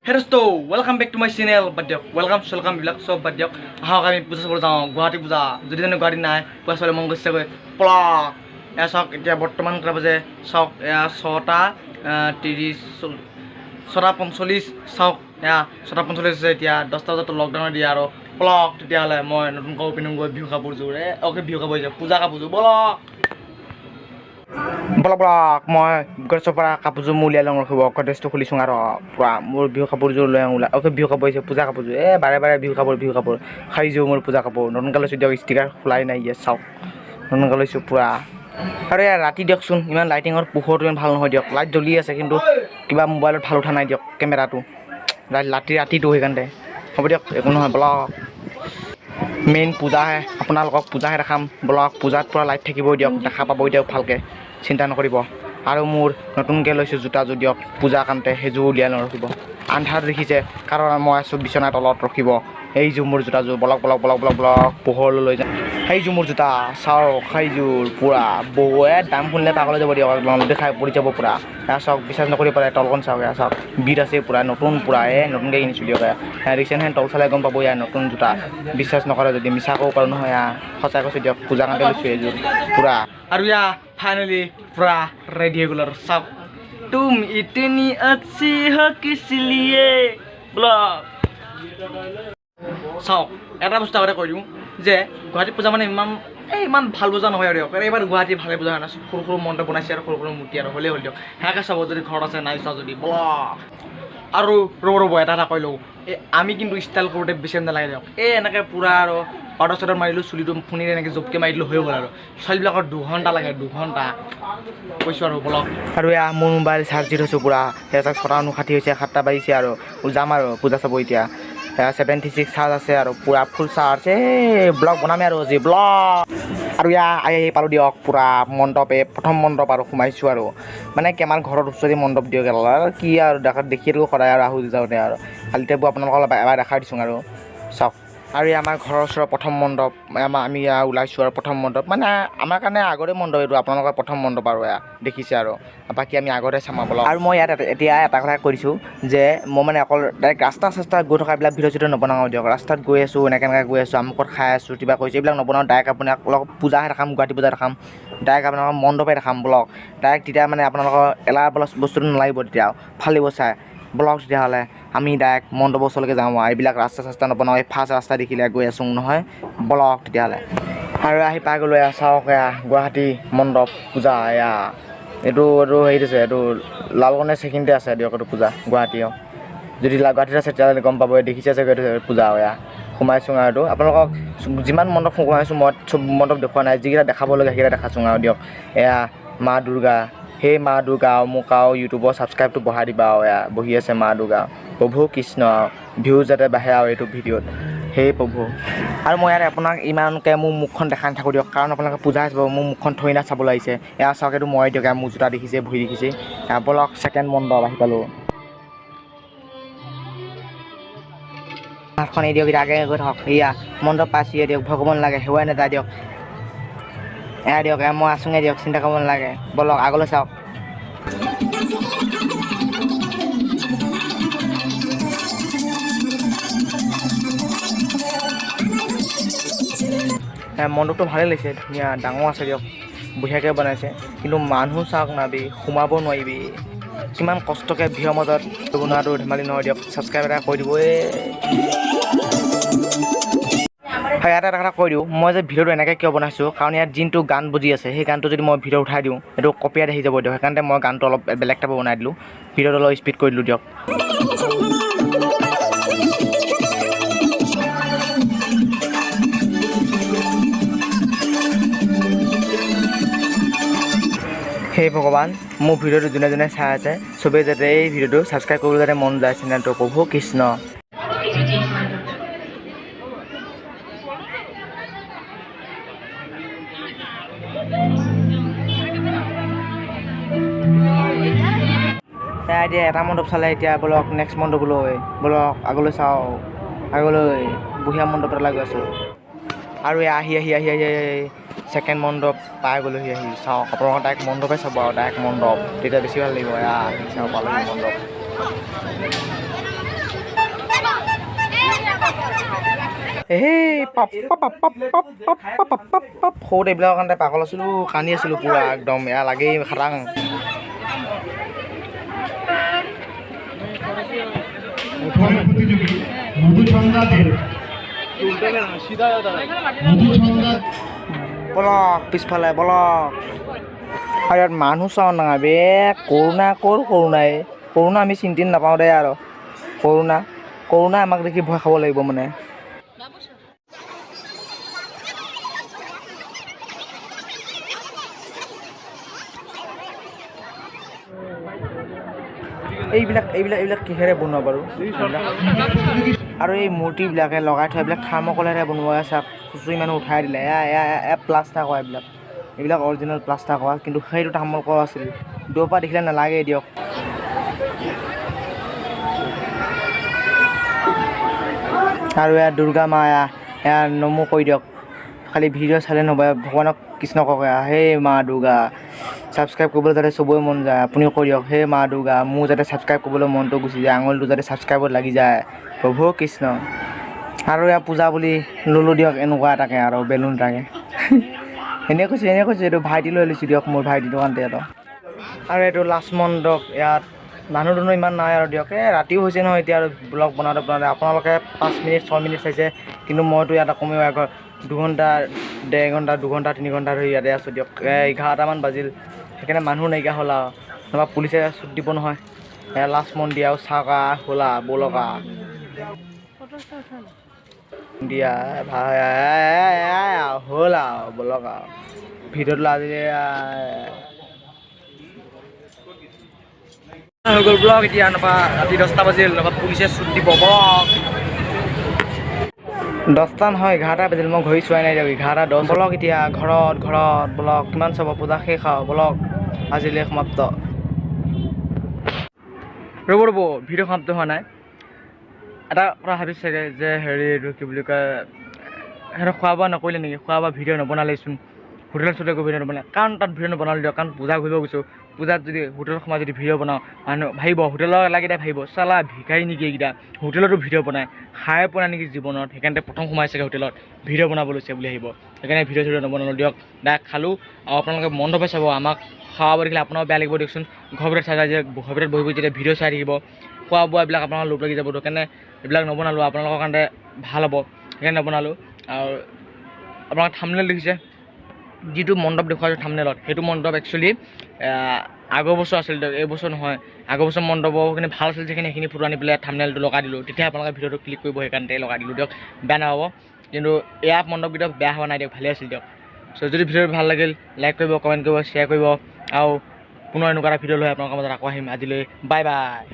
হে দোস্ত, welcome back to my channel. বাদ দিয়ক, welcome চুৱেলকাম এইবিলাক চব বাদ দিয়ক। আহক, আমি পূজা চাবলৈ যাওঁ, গুৱাহাটী পূজা। যদি জানো গুৱাহাটী নাই, পূজা চাবলৈ মন গৈছে গৈ পলক। এয়া চাওক, এতিয়া বৰ্তমান কেইটা বাজে চাওক। এয়া 6টা 30, 6টা 45 চাওক। এয়া 6টা 45 হৈছে। এতিয়া 10টা বজাত লকডাউন দিয়ে আৰু পলক। তেতিয়াহ'লে মই নতুন কাপোৰ পিন্ধোগৈ, বিহু কাপোৰযোৰ। অ'কে, বিহু কাপোৰ আহিছে, পূজা কাপোৰযোৰ। বলক বলক বলক। মই গডৰেজৰ পৰা কাপোৰযোৰ মোৰ উলিয়াই লওঁ, ৰখিব। গডৰেজটো খুলিছোঁ আৰু পূৰা মোৰ বিহু কাপোৰযোৰ লৈ ওলাই। অ'কে, বিহু কাপোৰ আহিছে, পূজা কাপোৰযোৰ। বাৰে বাৰে বিহু কাপোৰ, বিহু কাপোৰ। সেইযোৰ মোৰ পূজা কাপোৰ, নতুনকৈ লৈছোঁ দিয়ক। ষ্টিকাৰ খোলাই নাই। ইয়াত চাওক, নতুনকৈ লৈছোঁ পূৰা। আৰু এয়া ৰাতি দিয়কচোন, ইমান লাইটিঙৰ পোহৰটো ইমান ভাল নহয় দিয়ক। লাইট জ্বলি আছে, কিন্তু কিবা মোবাইলত ভাল উঠা নাই দিয়ক কেমেৰাটো। ৰাতি ৰাতিটো সেইকাৰণে হ'ব দিয়ক, একো নহয়। বলক, মেইন পূজাহে, আপোনালোকক পূজাহে দেখাম। বলক, পূজাত পূৰা লাইট থাকিবই দিয়ক, দেখা পাবই দিয়ক ভালকৈ, চিন্তা নকৰিব। আৰু মোৰ নতুনকৈ লৈছোঁ জোতাযোৰ দিয়ক, পূজা কামতে সেইযোৰ উলিয়াই লওঁ, ৰখিব। আন্ধাৰ দেখিছে, কাৰণ মই আছোঁ বিচনাৰ তলত, ৰখিব। সেইযোৰ মোৰ জোতাযোৰ। বলক বলক বলক বলক বলক, পোহৰলৈ লৈ যাম। সেইযোৰ মোৰ জোতা চাওক, সেইযোৰ পূৰা বহু দাম শুনিলে পাগল হৈ যাব দিয়ক, লওঁতে খাই পৰি যাব পূৰা। এয়া চাওক, বিশ্বাস নকৰি পাৰে, তলখন চাওক। এয়া চাওক, বিট আছে পূৰা নতুন, পূৰা নতুনকৈ কিনিছোঁ দিয়ক। এয়া সেয়া দেখিছে নহয়, তল চালে গম পাব এয়া নতুন জোতা। বিশ্বাস নকৰে যদি মিছা ক'ব পাৰোঁ নহয়, এয়া সঁচাই কৈছোঁ দিয়ক, পূজা কাৰণে লৈছোঁ এইযোৰ পূৰা। আৰু এয়া ফাইনেলি পূৰা ৰেডি হৈ গ'ল। আৰু চাওক, তুম ইতনি अच्छी हो किस लिए। বলক চাওক, এটা বস্তু আগতে কৈ দিওঁ যে গুৱাহাটী পূজা মানে ইমান ইমান ভাল পূজা নহয় আৰু দিয়ক। এইবাৰ গুৱাহাটী ভালে পূজা হয় না, সৰু সৰু মণ্ডপ বনাইছে আৰু সৰু সৰু মূৰ্তি আৰু হ'লেই হ'ল দিয়ক। সেয়াকে চাব যদি ঘৰত আছে, নাই চোৱা যদি বলক। আৰু ৰ'ব ৰ'ব, এটা এটা কৈ লওঁ। আমি কিন্তু ষ্টাইল কৰোঁতে বেছি নালাগে দিয়ক। এনেকৈ পূৰা আৰু পাউডাৰ চাউডাৰ মাৰিলোঁ, চুলিটো ফুনিৰে এনেকৈ জপকৈ মাৰি দিলোঁ, হৈ গ'ল। আৰু ছোৱালীবিলাকৰ 2 ঘণ্টা লাগে, 2 ঘণ্টা কৈছোঁ আৰু। বলক। আৰু এয়া মোৰ মোবাইল চাৰ্জ দি থৈছোঁ পূৰা। সেয়া চাওক, 6টা 59 হৈছে, 7টা বাজিছে আৰু যাম আৰু পূজা চাব এতিয়া। সেয়া 76 চাৰ্জ আছে আৰু পূৰা ফুল চাৰ্জ। ব্লগ বনামেই আৰু আজি ব্লগ। আৰু এয়া আহি আহি পালোঁ দিয়ক পূৰা মণ্ডপ। প্ৰথম মণ্ডপ আৰু সোমাইছোঁ আৰু মানে কি আমাৰ ঘৰৰ ওচৰতে মণ্ডপ দিয়ক। আৰু কি আৰু দেখাত দেখি থাকোঁ সদায় আৰু আহোঁ যাওঁতে আৰু খালি এতিয়া আপোনালোকক অলপ এবাৰ দেখাই দিছোঁ আৰু চাওক। আৰু এই আমাৰ ঘৰৰ ওচৰৰ প্ৰথম মণ্ডপ আমাৰ, আমি এয়া ওলাইছোঁ আৰু প্ৰথম মণ্ডপ মানে আমাৰ কাৰণে আগৰে মণ্ডপ, এইটো আপোনালোকৰ প্ৰথম মণ্ডপ। আৰু এয়া দেখিছে, আৰু বাকী আমি আগতে চাম বলক। আৰু মই ইয়াত এতিয়া এটা কথা কৈ দিছোঁ যে মই মানে অকল ডাইৰেক্ট ৰাস্তা চাস্তা গৈ থকা এইবিলাক ভিডিঅ' চিডিঅ' নবনাওঁ দিয়ক। ৰাস্তাত গৈ আছোঁ, এনেকৈ এনেকৈ গৈ আছোঁ, আমুকত খাই আছোঁ, কিবা কৰিছোঁ, এইবিলাক নবনাওঁ। ডাইৰেক্ট আপোনাক অলপ পূজাহে দেখাম, গুৱাহাটী পূজা দেখাম। ডাইৰেক্ট আপোনালোকৰ মণ্ডপে দেখাম বলক ডাইৰেক্ট। তেতিয়া মানে আপোনালোকৰ এলাহ বোলা বস্তুটো নালাগিব, তেতিয়া ভাল লাগিব চাই। বলক তেতিয়াহ'লে আমি ডাইৰেক্ট মণ্ডপৰ ওচৰলৈকে যাওঁ। এইবিলাক ৰাস্তা চাস্তা নবনাওঁ। এই ফাৰ্ষ্ট ৰাস্তা দেখিলে গৈ আছোঁ নহয়। বলক তেতিয়াহ'লে। আৰু আহি পাই গ'লোঁ। এয়া চাওক, এয়া গুৱাহাটী মণ্ডপ পূজা। এয়া এইটো এইটো হেৰিত আছে, এইটো লালগণেশ সেইখিনিতে আছে দিয়ক। এইটো পূজা গুৱাহাটী। যদি গুৱাহাটীত আছে তেতিয়াহ'লে গম পাব। দেখিছে চাগৈ, এইটো পূজা। এয়া সোমাইছোঁ আৰু এইটো আপোনালোকক যিমান মণ্ডপ সোমাইছোঁ, মই চব মণ্ডপ দেখুওৱা নাই, যিকেইটা দেখাবলগীয়া সেইকেইটা দেখাইছোঁ আৰু দিয়ক। এয়া মা দুৰ্গা, সেই মা দুৰ্গা, মোক আৰু ইউটিউবৰ ছাবস্ক্ৰাইবটো বঢ়াই দিবা। আৰু এয়া বহি আছে মা দুৰ্গা। প্ৰভু কৃষ্ণ, ভিউ যাতে বাঢ়ে আৰু এইটো ভিডিঅ'ত, সেই প্ৰভু। আৰু মই ইয়াত আপোনাক ইমানকৈ মোৰ মুখখন দেখাই নাথাকোঁ দিয়ক, কাৰণ আপোনালোকে পূজা চাব, মোৰ মুখখন থৈ না চাবলৈ আহিছে। এয়া চাওক, এইটো মই দিয়ক। এয়া মোৰ জোতা দেখিছে, ভৰি দেখিছে। এয়া বলক, ছেকেণ্ড মণ্ডপ আহি পালোঁ। হাতখন এই দিয়ক, এতিয়া আগে গৈ থাকক। এয়া মণ্ডপ পাইছোঁ দিয়ক, ভগৱান লাগে সেৱাই নাযায় দিয়ক। এয়া দিয়ক, এয়া মই আছোঁগে দিয়ক, চিন্তা কৰিব নালাগে। বলক আগলৈ চাওক। মণ্ডপটো ভালেই লাগিছে, ধুনীয়া ডাঙৰ আছে দিয়ক, বঢ়িয়াকৈ বনাইছে। কিন্তু মানুহ চাওক না বে, সোমাব নোৱাৰিবি। কিমান কষ্টকৈ ভিৰৰ মাজত বনোৱাটো ধেমালি নহয় দিয়ক। ছাবস্ক্ৰাইব এটা কৰি দিব। হয়, ইয়াত এটা কথা কৈ দিওঁ, মই যে ভিডিঅ'টো এনেকৈ কিয় বনাইছোঁ, কাৰণ ইয়াত যোনটো গান বজি আছে, সেই গানটো যদি মই ভিডিঅ' উঠাই দিওঁ, এইটো কপিৰাইট আহি যাব দিয়ক। সেইকাৰণে মই গানটো অলপ বেলেগ টাইপৰ বনাই দিলোঁ, ভিডিঅ'টো অলপ স্পীড কৰি দিলোঁ দিয়ক। হে ভগৱান, মোৰ ভিডিঅ'টো যোনে যোনে চাই আছে, চবেই যাতে এই ভিডিঅ'টো ছাবস্ক্ৰাইব কৰিবলৈ যাতে মন যায় চেনেলটো, প্ৰভু কৃষ্ণ। এতিয়া এটা মণ্ডপ চালে, এতিয়া বলক নেক্সট মণ্ডপলৈ বলক। আগলৈ চাওঁ, আগলৈ বঢ়িয়া মণ্ডপ এটা গৈ আছোঁ। আৰু এয়া আহি আহি আহি আহি আহি ছেকেণ্ড মণ্ডপ পাই গ'লোহি আহি। চাওক, আপোনালোকৰ ডাইৰেক্ট মণ্ডপে চাব আৰু ডাইৰেক্ট মণ্ডপ, তেতিয়া বেছি ভাল লাগিব। এয়া আহি চাওক, পালোহি মণ্ডপ। এই পাপ পাপ পাপ পাপ পাপ পাপ পাপ পাপ সৰুতে এইবিলাকৰ কাৰণে পাগল আছিলোঁ, কান্দি আছিলোঁ পূৰা একদম, এয়া লাগেই খাটাং। বলক পিছফালে বলক। আৰু ইয়াত মানুহ চাওঁ নাই বে, কৰোণা ক'ৰ কৰোণাই, কৰোণা আমি চিন্তি নাপাওঁ দে আৰু। কৰোণা কৰোণা আমাক দেখি ভয় খাব লাগিব মানে। এইবিলাক এইবিলাক এইবিলাক কিহেৰে বনোৱা বাৰু? আৰু এই মূৰ্তিবিলাকে লগাই থোৱা এইবিলাক থাৰ্মকলেৰে বনোৱা আছে, খুচুৰি মানুহ উঠাই দিলে। এয়া এয়া এয়া প্লাষ্টাৰ কৰা, এইবিলাক এইবিলাক অৰিজিনেল প্লাষ্টাৰ কৰা, কিন্তু সেইটো থাৰ্মকল আছিল, দূৰৰ পৰা দেখিলে নালাগে দিয়ক। আৰু এয়া দুৰ্গা মা, এয়া এয়া নমো কৰি দিয়ক, খালি ভিডিঅ' চালে নহ'ব, ভগৱানক কৃষ্ণ কওক, হে মা দুৰ্গা। ছাবস্ক্ৰাইব কৰিবলৈ যাতে চবৰে মন যায়, আপুনিও কৰি দিয়ক, হে মা দুৰ্গা, মোৰ যাতে ছাবস্ক্ৰাইব কৰিবলৈ মনটো গুচি যায়, আঙুলিটো যাতে ছাবস্ক্ৰাইবত লাগি যায়, প্ৰভু কৃষ্ণ। আৰু এয়া পূজা বুলি ল'লোঁ দিয়ক, এনেকুৱা এটাকে আৰু বেলুন এটাকে। এনেই কৈছোঁ, এনেই কৈছোঁ, এইটো ভাইটি লৈ লৈছোঁ দিয়ক, মোৰ ভাইটি দোকানতে আৰু। আৰু এইটো লাষ্ট মণ্ডপ, ইয়াত মানুহ দুনুহ ইমান নাই আৰু দিয়ক। এই ৰাতিও হৈছে নহয় এতিয়া আৰু ব্লগ বনাওঁতে বনাওঁতে আপোনালোকে 5 মিনিট 6 মিনিট চাইছে, কিন্তু মইতো ইয়াত কমেও এঘৰ 2 ঘণ্টা 1.5 ঘণ্টা 2 ঘণ্টা 3 ঘণ্টা ধৰি ইয়াতে আছোঁ দিয়ক। এই 11টামান বাজিল, সেইকাৰণে মানুহ নাইকিয়া হ'ল আৰু, নহ'বা পুলিচে চুট দিব নহয়। এয়া লাষ্ট মন্দিৰ আৰু চাওক হ'ল আৰু, ব'লক আৰু দিয়া ভাই হ'ল আৰু, ব'লক আৰু ভিডিঅ'টো আজি হৈ গ'ল ব্লগ। এতিয়া নহবা ৰাতি 10টা বাজিল, নহবা পুলিচে চুট দিব। বলক, 10টা নহয় 11টা বাজিল, মই ঘড়ী চোৱাই নাই দিয়ক, 11:10। বলক এতিয়া ঘৰত, ঘৰত বলক, কিমান চাব, পূজা শেষ আৰু, বলক আজিলৈ সমাপ্ত। ৰ'ব ৰ'ব, ভিডিঅ' সমাপ্ত হোৱা নাই। এটা কথা ভাবিছে চাগে যে হেৰি এইটো কি বুলি কয়, সিহঁতে খোৱা বোৱা নকৰিলে নেকি, খোৱা বোৱা ভিডিঅ' নবনালেচোন, হোটেলত চোটেল গৈ ভিডিঅ' নবনালে। কাৰণ তাত ভিডিঅ' নবনালোঁ দিয়ক, কাৰণ পূজা ঘূৰিব গৈছোঁ, পূজাত যদি হোটেলত সোমাই যদি ভিডিঅ' বনাওঁ, মানুহ ভাবিব, হোটেলৰ লাগেইটা ভাবিব চালা ভিখাৰী নেকি এইকেইটা, হোটেলতো ভিডিঅ' বনায়, খাই পোৱা নাই নেকি জীৱনত, সেইকাৰণে প্ৰথম সোমাইছেগৈ হোটেলত ভিডিঅ' বনাব লৈছে বুলি আহিব, সেইকাৰণে ভিডিঅ' চিডিঅ' নবনালোঁ দিয়ক, ডাইৰেক্ট খালোঁ। আৰু আপোনালোকে মণ্ডপে চাব, আমাক খোৱা বোৱা দেখিলে আপোনাৰো বেয়া লাগিব দিয়কচোন, ঘৰৰ ভিতৰত চাই যে ঘৰৰ ভিতৰত বহি বহি যেতিয়া ভিডিঅ' চাই থাকিব, খোৱা বোৱাবিলাক আপোনালোকৰ লোভ লাগি যাব, সেইকাৰণে এইবিলাক নবনালোঁ, আপোনালোকৰ কাৰণে ভাল হ'ব সেইকাৰণে নবনালোঁ। আৰু আপোনালোকে থাম্বনেইল দেখিছে, যিটো মণ্ডপ দেখুৱাইছোঁ থাম্বনেইলত, সেইটো মণ্ডপ একচুৱেলি আগৰ বছৰ আছিল, এই বছৰ নহয়। আগৰ বছৰ মণ্ডপৰখিনি ভাল আছিল, যিখিনি সেইখিনি ফটো আনি পেলাই থাম্বনেইলটো লগাই দিলোঁ, তেতিয়া আপোনালোকে ভিডিঅ'টো ক্লিক কৰিব, সেইকাৰণে লগাই দিলোঁ দিয়ক, বেয়া নাপাব। কিন্তু এয়া মণ্ডপকেইটা বেয়া হোৱা নাই দিয়ক, ভালেই আছিল দিয়ক। চ' যদি ভিডিঅ'টো ভাল লাগিল লাইক কৰিব, কমেণ্ট কৰিব, শ্বেয়াৰ কৰিব, আৰু পুনৰ এনেকুৱা এটা ভিডিঅ' লৈ আপোনালোকৰ মাজত আকৌ আহিম। আজিলৈ বাই বাই।